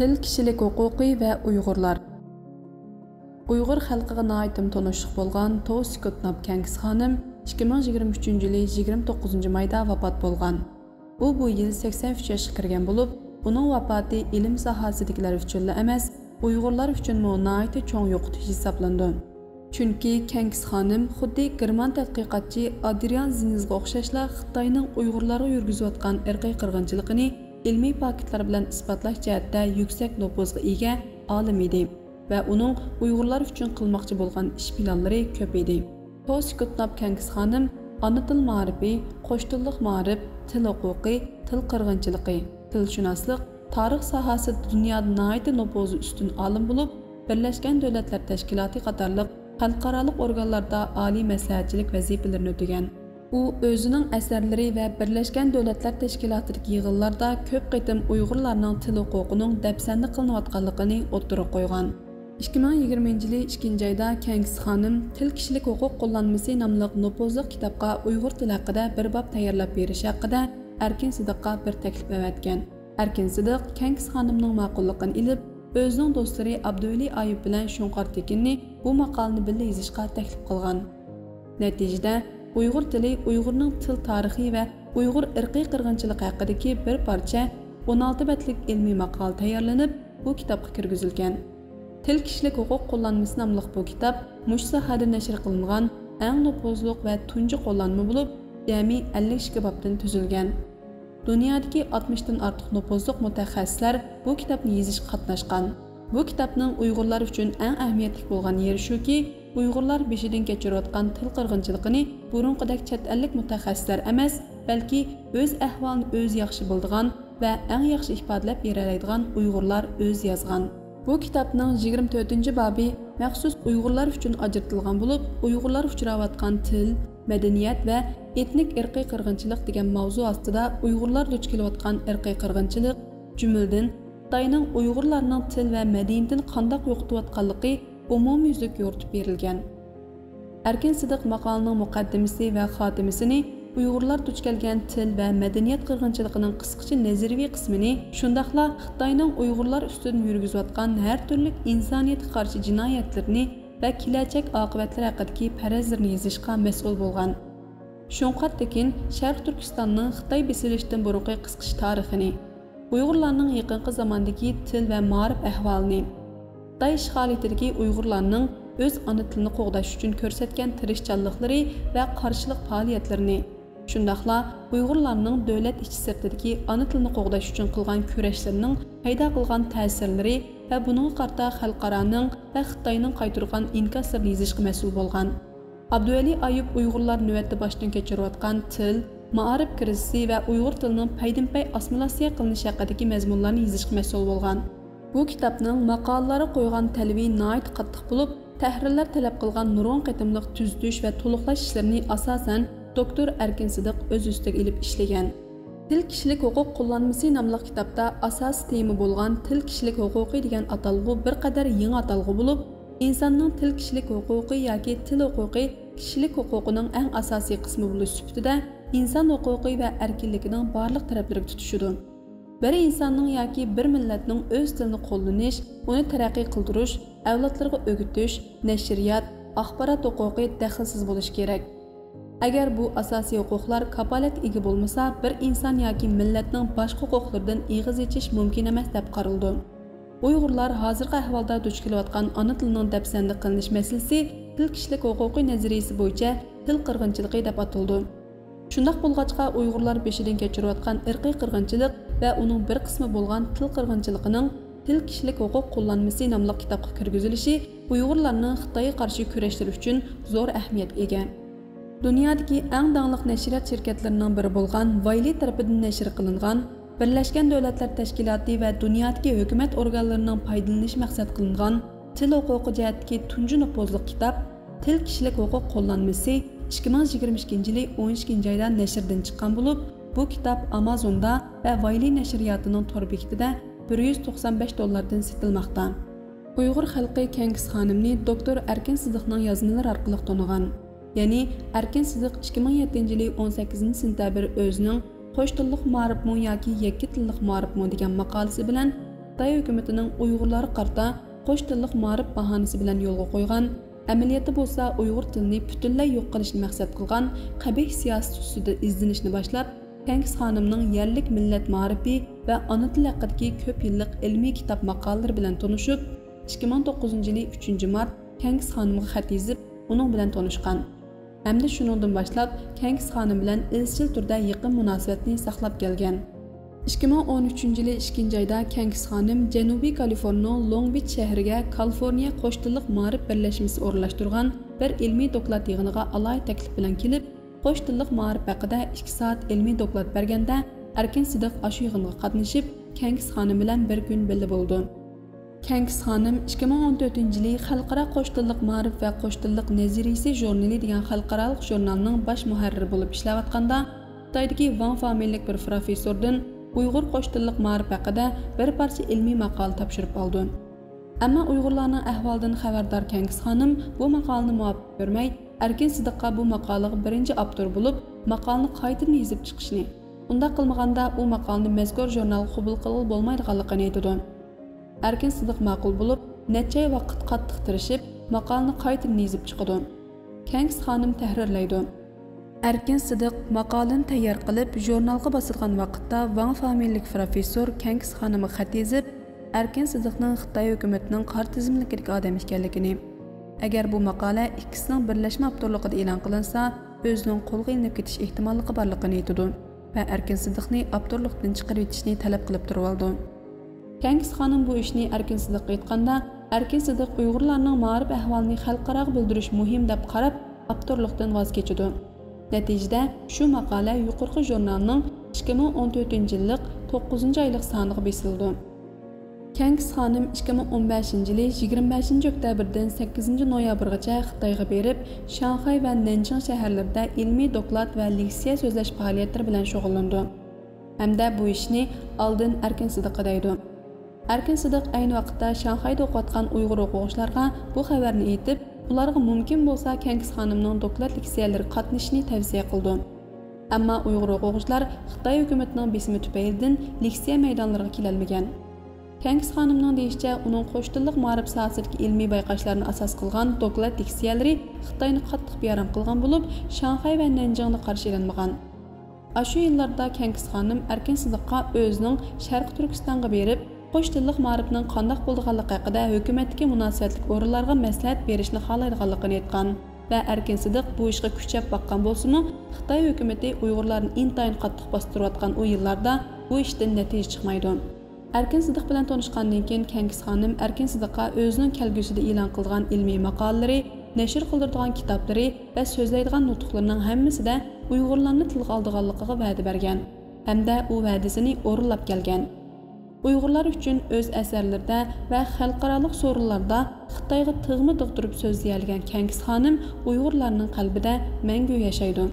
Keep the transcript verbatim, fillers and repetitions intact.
تىل كىشىلىك ھوقۇقى ۋە ئۇيغۇرلار. ئۇيغۇر خەلقىگە ناھايىتىم تونۇشلۇق بولغان توسى كوتناپ كەنكىس خانىم ئىككى مىڭ يىگىرمە ئۈچىنچى يىلى يىگىرمە توققۇزىنچى مايدا ۋاپات بولغان. ئۇ بۇ يىل سەكسەن ئۈچ ياشقا كىرگەن بولۇپ، ئۇنىڭ ۋاپاتى ئىلىم ساھەسىدىكىلەر ئۈچۈنلا ئەمەس، ئۇيغۇرلار ئۈچۈنمۇ ناھايىتى چوڭ يوقىتىش ھېسابلىنىدۇ. چۈنكى كەنكىس خانىم خۇددى گېرمان تەتقىقاتچى ئادرىيان زىنزغا ئوخشاشلا خىتاينىڭ ئۇيغۇرلارغا يۈرگۈزۈۋاتقان ئىرقىي قىرغىنچىلىقىنى ئىلمىي پاكىتلار بىلەن ئىسپاتلاش جەھەتتە يۈكسەك نوپۇزغا ئىگە ئالىم ئىدى ۋە ئۇنىڭ ئۇيغۇرلار ئۈچۈن قىلماقچى بولغان ئىش پىلانلىرى كۆپ ئىدى. توسى كوتناپ كەنكىس خانىم ئانا تىل مائارىپى، قوش تىللىق مائارىپ، تىل ھوقۇقى، تىل قىرغىنچىلىقى، تىلشۇناسلىق، تارىخ ساھەسىدە دۇنيادا ناھايىتى نوپۇزى ئۈستۈن ئالىم بولۇپ، بىرلەشكەن دۆلەتلەر تەشكىلاتى قاتارلىق خەلقئارالىق ئورگانلاردا ئالىي مەسلىھەتچىلىك ۋەزىپىلىرىنى ئۆتىگەن. ئۇ ئۆزىنىڭ ئەسەرلىرى ۋە بىرلەشكەن دۆلەتلەر تەشكىلاتىدىكى يىغىنلاردا كۆپ قېتىم ئۇيغۇرلارنىڭ تىل ھوقۇقىنىڭ دەپسەندە قىلىنىۋاتقانلىقىنى ئوتتۇرىغا قويغان. ئىككى مىڭ يىگىرمىنچى يىلى ئىككىنچى ئايدا كەنكىس خانىم تىل كىشىلىك ھوقۇق قوللانمىسى ناملىق نوپۇزلۇق كىتابقا ئۇيغۇر تىلى ھەققىدە بىر باب تەييارلاپ بېرىش ھەققىدە ئەركىن سىدىققا بىر تەكلىپ ئەۋەتكەن. ئەركىن سىدىق كەنكىس خانىمنىڭ ماقۇللۇقىنى ئېلىپ، ئۆزىنىڭ دوستلىرى ئابدۇۋەلى ئايۇپ بىلەن شۇڭقار تېكىننى بۇ ماقالىنى بىللە يېزىشقا تەكلىپ قىلغان. نەتىجىدە، ئۇيغۇر تىلى، ئۇيغۇرنىڭ تىل تارىخى ۋە ئۇيغۇر ئىرقىي قىرغىنچىلىقى ھەققىدىكى بىر پارچە ئون ئالتە بەتلىك ئىلمىي ماقالە تەييارلىنىپ، بۇ كىتابقا كىرگۈزۈلگەن. تىل كىشىلىك ھوقۇق قوللانمىسى ناملىق بۇ كىتاب مۇشۇ ساھەدە نەشر قىلىنغان ئەڭ نوپۇزلۇق ۋە تۇنجى قوللانما بولۇپ، جەمئىي ئەللىك ئىككى بابتىن تۈزۈلگەن. دۇنيادىكى ئاتمىشتىن ئارتۇق نوپۇزلۇق مۇتەخەسسىسلەر بۇ كىتابنى يېزىشقا قاتناشقان. بۇ كىتابنىڭ ئۇيغۇرلار ئۈچۈن ئەڭ ئەھمىيەتلىك بولغان يېرى شۇكى، ئۇيغۇرلار بېشىدىن كەچۈرۈۋاتقان تىل قىرغىنچىلىقىنى بۇرۇنقىدەك چەت ئەللىك مۇتەخەسسىسلەر ئەمەس، بەلكى ئۆز ئەھۋالىنى ئۆزى ياخشى بىلىدىغان ۋە ئەڭ ياخشى ئىپادىلەپ بېرەلەيدىغان ئۇيغۇرلار ئۆزى يازغان. بۇ كىتابنىڭ يىگىرمە تۆتىنچى بابى مەخسۇس ئۇيغۇرلار ئۈچۈن ئاجرىتىلغان بولۇپ، ئۇيغۇرلار ئۇچراۋاتقان تىل، مەدەنىيەت ۋە ئېتنىك ئىرقىي قىرغىنچىلىق دېگەن ماۋزۇ ئاستىدا ئۇيغۇرلار دۇچ كېلىۋاتقان ئىرقىي قىرغىنچىلىق، جۈملىدىن، خىتاينىڭ ئۇيغۇرلارنىڭ تىل ۋە مەدەنىيىتىنى قانداق يوقىتىۋاتقانلىقى ئومۇميۈزلۈك يورۇتۇپ بېرىلگەن. ئەركىن سىدىق ماقالىنىڭ مۇقەددىمىسى ۋە خاتىمىسىنى ئۇيغۇرلار دۇچ كەلگەن تىل ۋە مەدەنىيەت قىرغىنچىلىقىنىڭ قىسقىچە نەزەرىيىۋى قىسمىنى، شۇنداقلا خىتاينىڭ ئۇيغۇرلار ئۈستىدىن يۈرگۈزۈۋاتقان ھەر تۈرلۈك ئىنسانىيەتكە قارشى جىنايەتلىرىنى ۋە كېلەچەك ئاقىۋەتلىرى ھەققىدىكى پەرەزلىرىنى يېزىشقا مەسئۇل بولغان. شۇڭقار تېكىن شەرقىي تۈركىستاننىڭ خىتاي بېسىلىشىدىن بۇرۇنقى قىسقىچە تارىخىنى، ئۇيغۇرلارنىڭ يېقىنقى زاماندىكى تىل ۋە مائارىپ ئەھۋالىنى، خىتاي ئىشغالىيىتىدىكى ئۇيغۇرلارنىڭ ئۆز ئانا تىلىنى قوغداش ئۈچۈن كۆرسەتكەن تىرىشچانلىقلىرى ۋە قارشىلىق پائالىيەتلىرىنى، شۇنداقلا ئۇيغۇرلارنىڭ دۆلەت ئىچى سىرتىدىكى ئانا تىلىنى قوغداش ئۈچۈن قىلغان كۈرەشلىرىنىڭ پەيدا قىلغان تەسىرلىرى ۋە بۇنىڭغا قارىتا خەلقئارانىڭ ۋە خىتاينىڭ قايتۇرغان ئىنكاسلىرىنى يېزىشقا مەسئۇل بولغان. ئابدۇۋەلى ئايۇپ ئۇيغۇرلار نۆۋەتتە باشتىن كەچۈرۈۋاتقان تىل، مائارىپ كىرىزىسى ۋە ئۇيغۇر تىلىنىڭ پەيدىنپەي ئاسسىمىلياتسىيە قىلىنىشى ھەققىدىكى مەزمۇنلارنى يېزىشقا مەسئۇل بولغان. بۇ كىتابنىڭ ماقالىلارغا قويغان تەلىپى ناھايىتى قاتتىق بولۇپ، تەھرىرلەر تەلەپ قىلغان نۇرغۇن قېتىملىق تۈزىتىش ۋە تولۇقلاش ئىشلىرىنى ئاساسەن دوكتور ئەركىن سىدىق ئۆز ئۈستىگە ئېلىپ ئىشلىگەن. تىل كىشىلىك ھوقۇق قوللانمىسى ناملىق كىتابتا ئاساسىي تېما بولغان تىل كىشىلىك ھوقۇقى دېگەن ئاتالغۇ بىر قەدەر يېڭى ئاتالغۇ بولۇپ، ئىنساننىڭ تىل كىشىلىك ھوقۇقى ياكى تىل ھوقۇقى كىشىلىك ھوقۇقىنىڭ ئەڭ ئاساسىي قىسمى بولۇش سۈپىتىدە ئىنسان ھوقۇقى ۋە ئەركىنلىكىنىڭ بارلىق تەرەپلىرىگە تۇتىشىدۇ. بىر ئىنساننىڭ ياكى بىر مىللەتنىڭ ئۆز تىلىنى قوللىنىش، ئۇنى تەرەققىي قىلدۇرۇش، ئەۋلادلىرىغا ئۆگىتىش، نەشرىيات، ئاخبارات ھوقۇقى دەخلىسىز بولۇشى كېرەك. ئەگەر بۇ ئاساسىي ھوقۇقلار كاپالەتكە ئىگە بولمىسا، بىر ئىنسان ياكى مىللەتنىڭ باشقا ھوقۇقلىرىدىن ئېغىز ئېچىش مۇمكىن ئەمەس دەپ قارىلىدۇ. ئۇيغۇرلار ھازىرقى ئەھۋالدا دۇچ كېلىۋاتقان ئانا تىلىنىڭ دەپسەندە قىلىنىش مەسىلىسى تىل كىشىلىك ھوقۇقى نەزەرىيىسى بويىچە تىل قىرغىنچىلىقى دەپ ئاتىلىدۇ. شۇنداق بولغاچقا، ئۇيغۇرلار بېشىدىن كەچۈرۈۋاتقان ئىرقىي قىرغىنچىلىق ۋە ئۇنىڭ بىر قىسمى بولغان تىل قىرغىنچىلىقىنىڭ تىل كىشىلىك ھوقۇق قوللانمىسى ناملىق كىتابقا كىرگۈزۈلۈشى ئۇيغۇرلارنىڭ خىتايغا قارشى كۈرەشلىرى ئۈچۈن زور ئەھمىيەتكە ئىگە. دۇنيادىكى ئەڭ داڭلىق نەشرىيات شىركەتلىرىنىڭ بىرى بولغان ۋايلى تەرىپىدىن نەشر قىلىنغان بىرلەشكەن دۆلەتلەر تەشكىلاتى ۋە دۇنيادىكى ھۆكۈمەت ئورگانلىرىنىڭ پايدىلىنىشى مەقسەت قىلىنغان تىل ھوقۇقى جەھەتتىكى تۇنجى نوپۇزلۇق كىتاب تىل كىشىلىك ھوقۇق قوللانمىسى ئىككى مىڭ يىگىرمە ئىككىنچى يىلى ئون ئىككىنچى ئايدا نەشردىن چىققان بولۇپ، بۇ كىتاب ئامازوندا ۋە ۋايلى نەشرىياتىنىڭ تور بېكىتىدە بىر يۈز توقسان بەش دوللاردىن سېتىلماقتا. ئۇيغۇر خەلقى كەنكىس خانىمنى دوكتور ئەركىن سىدىقنىڭ يازمىلىرى ئارقىلىق تونۇغان. يەنى ئەركىن سىدىق ئىككى مىڭ يەتتىنچى يىلى ئون سەككىزىنچى سېنتەبىر ئۆزىنىڭ خوش تىللىق مائارىپمۇ ياكى يەككە تىللىق مائارىپمۇ دېگەن ماقالىسى بىلەن خىتاي ھۆكۈمىتىنىڭ ئۇيغۇرلارغا قارىتا قوش تىللىق مائارىپ باھانىسى بىلەن يولغا قويغان، ئەمەلىيەتتە بولسا ئۇيغۇر تىلىنى پۈتۈنلەي يوق قىلىشنى مەقسەت قىلغان قەبىھ سىياسىتى ئۈستىدە ئىزدىنىشنى باشلاپ، كەنكىس خانىمنىڭ يەرلىك مىللەت مائارىپى ۋە ئانا تىل ھەققىدىكى كۆپ يىللىق ئىلمىي كىتاب ماقالىلىرى بىلەن تونۇشۇپ، ئىككى مىڭ توققۇزىنچى يىلى ئۈچىنچى مارت كەنكىس خانىمغا خەت يېزىپ، ئۇنىڭ بىلەن تونۇشقان ھەمدە شۇنىڭدىن باشلاپ كەنكىس خانىم بىلەن ئىزچىل تۈردە يېقىن مۇناسىۋەتنى ساقلاپ كەلگەن. ئىككى مىڭ ئون ئۈچىنچى يىلى ئىككىنچى ئايدا كەنكىس خانىم جەنۇبىي كالىفورنىيىنىڭ لونگ بىچ شەھىرىگە كالىفورنىيە قوش تىللىق مائارىپ بىرلەشمىسى ئورۇنلاشتۇرغان بىر ئىلمىي دوكلات يىغىنىغا ئالاھىدە تەكلىپ بىلەن كېلىپ، قوش تىللىق مائارىپ ھەققىدە ئىككى سائەت ئىلمىي دوكلات بەرگەندە، ئەركىن سىدىق ئاشۇ يىغىنغا قاتنىشىپ، كەنكىس خانىم بىلەن بىر كۈن بىللە بولىدۇ. كەنكىس خانىم ئىككى مىڭ ئون تۆتىنچى يىلى خەلقئارا قوش تىللىق مائارىپ ۋە قوش تىللىق نەزەرىيىسى ژۇرنىلى دېگەن خەلقئارالىق ژۇرنالنىڭ باش مۇھەررىرى بولۇپ ئىشلەۋاتقاندا، خىتايدىكى ۋاڭ فامىلىلىك بىر پروفېسسوردىن ئۇيغۇر قوش تىللىق مائارىپ ھەققىدە بىر پارچە ئىلمىي ماقالە تاپشۇرۇپ ئالىدۇ. ئەمما ئۇيغۇرلارنىڭ ئەھۋالىدىن خەۋەردار كەنكىس خانىم بۇ ماقالىنى مۇۋاپىق كۆرمەي، ئەركىن سىدىققا بۇ ماقالىغا بىرىنچى ئاپتور بولۇپ، ماقالىنى قايتىدىن يېزىپ چىقىشنى، ئۇنداق قىلمىغاندا ئۇ ماقالىنى مەزكۇر ژۇرنالغا قوبۇل قىلغىلى بولمايدىغانلىقىنى ئېيتىدۇ. ئەركىن سىدىق ماقۇل بولۇپ، نەچچە ئاي ۋاقىت قاتتىق تىرىشىپ، ماقالىنى قايتىدىن يېزىپ چىقىدۇ. كەنكىس خانىم تەھرىرلەيدۇ. ئەركىن سىدىق ماقالىنى تەييار قىلىپ، ژۇرنالغا باسىدىغان ۋاقىتتا ۋاڭ فامىلىلىك پروفېسسور كەنكىس خانىمغا خەت يېزىپ، ئەركىن سىدىقنىڭ خىتاي ھۆكۈمىتىنىڭ قارا تىزىملىكىدىكى ئادەم ئىكەنلىكىنى، ئەگەر بۇ ماقالە ئىككىسىنىڭ بىرلەشمە ئاپتورلۇقىدا ئېلان قىلىنسا، ئۆزىنىڭ قولغا ئېلىنىپ كېتىش ئېھتىماللىقى بارلىقىنى ئېيتىدۇ ۋە ئەركىن سىدىقنى ئاپتورلۇقتىن چىقىرىۋېتىشنى تەلەپ قىلىپ تۇرۇۋالىدۇ. كەنكىس خانىم بۇ ئىشنى ئەركىن سىدىققا ئېيتقاندا، ئەركىن سىدىق ئۇيغۇرلارنىڭ مائارىپ ئەھۋالىنى خەلقئاراغا بىلدۈرۈش مۇھىم دەپ قاراپ، ئاپتورلۇقتىن ۋاز كېچىدۇ. نەتىجىدە، شۇ ماقالە يۇقىرىقى ژۇرنالنىڭ ئىككى مىڭ ئون تۆتىنچى يىللىق توققۇزىنچى ئايلىق سانىغا بېسىلىدۇ. كەنكىس خانىم ئىككى مىڭ ئون بەشىنچى يىلى يىگىرمە بەشىنچى ئۆكتەبىردىن سەككىزىنچى نويابىرغىچە خىتايغا بېرىپ، شاڭخەي ۋە نەنجىڭ شەھەرلىرىدە ئىلمىي دوكلات ۋە لېكسىيە سۆزلەش پائالىيەتلىرى بىلەن شۇغۇللىنىدۇ ھەمدە بۇ ئىشنى ئالدىن ئەركىن سىدىققا دەيدۇ. ئەركىن سىدىق ئەينى ۋاقىتتا شاڭخەيدە ئوقۇۋاتقان ئۇيغۇر ئوقۇغۇچىلارغا بۇ خەۋەرنى ئېيتىپ، ئۇلارغا مۇمكىن بولسا كەنكىس خانىمنىڭ دوكلات لېكسىيەلىرىگە قاتنىشىشنى تەۋسىيە قىلىدۇ. ئەمما ئۇيغۇر ئوقۇغۇچىلار خىتاي ھۆكۈمىتىنىڭ بېسىمى تۈپەيلىدىن لېكسىيە مەيدانلىرىغا كېلەلمىگەن. كەنكىس خانىمنىڭ دېيىشىچە، ئۇنىڭ قوش تىللىق مائارىپ ساھەسىدىكى ئىلمىي بايقاشلارنى ئاساس قىلغان دوكلات لېكسىيەلىرى خىتاينى قاتتىق بىئارام قىلغان بولۇپ، شاڭخەي ۋە نەنجىڭدا قارشى ئېلىنمىغان. ئاشۇ يىللاردا كەنكىس خانىم ئەركىن سىدىققا ئۆزىنىڭ شەرقىي تۈركىستانغا بېرىپ، قوش تىللىق مائارىپنىڭ قانداق بولىدىغانلىقى ھەققىدە ھۆكۈمەتتىكى مۇناسىۋەتلىك ئورۇنلارغا مەسلىھەت بېرىشنى خالايدىغانلىقىنى ئېيتقان ۋە ئەركىن سىدىق بۇ ئىشقا كۈچەپ باققان بولسىمۇ، خىتاي ھۆكۈمىتى ئۇيغۇرلارنى ئىنتايىن قاتتىق باستۇرۇۋاتقان ئۇ يىللاردا بۇ ئىشتىن نەتىجە چىقمايدۇ. ئەركىن سىدىق بىلەن تونۇشقاندىن كېيىن، كەنكىس خانىم ئەركىن سىدىققا ئۆزىنىڭ كەلگۈسىدە ئېلان قىلىدىغان ئىلمىي ماقالىلىرى، نەشر قىلدۇرىدىغان كىتابلىرى ۋە سۆزلەيدىغان نۇتۇقلىرىنىڭ ھەممىسىدە ئۇيغۇرلارنى تىلغا ئالىدىغانلىقىغا ۋەدە بەرگەن ھەمدە ئۇ ۋەدىسىنى ئورۇنلاپ كەلگەن. ئۇيغۇرلار ئۈچۈن ئۆز ئەسەرلىرىدە ۋە خەلقئارالىق سورۇنلاردا خىتايغا تىغما تىغ تۇرۇپ سۆزلىيەلىگەن كەنكىس خانىم ئۇيغۇرلارنىڭ قەلبىدە مەڭگۈ ياشايدۇ.